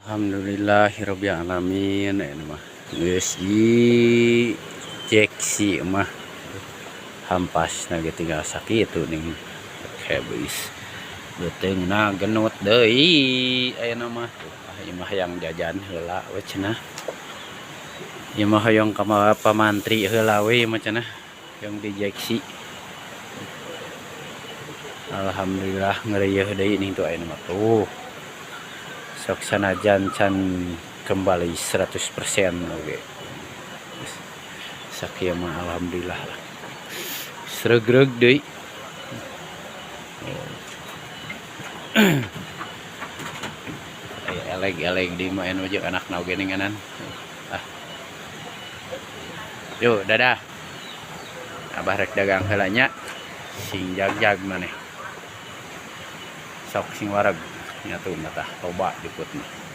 Alhamdulillahirabbil alamin, ini mah geus di jeksi mah, hampas ge tinggal sakitu ning hebis beuteungna genut deui ayeuna mah. Tuh, ah, ieu mah hayang jajan heula we cenah, ieu mah hoyong ka pamantri heula we ieu mah cenah, yang dijeksi. Alhamdulillah, ngeureuyeuh deui ning tuh ayeuna mah. Tuh, sok sanajan can kembali 100% oge, sakieu mah alhamdulillah lah, sregreg deui. Aya eleg-eleg di mah anu jeung anakna oge ninganan. Ah, yuk, dadah, Abah rek dagang heula nya. Sing jag-jag maneh, sok sing wareg nya. Tuh, mata loba jukutna.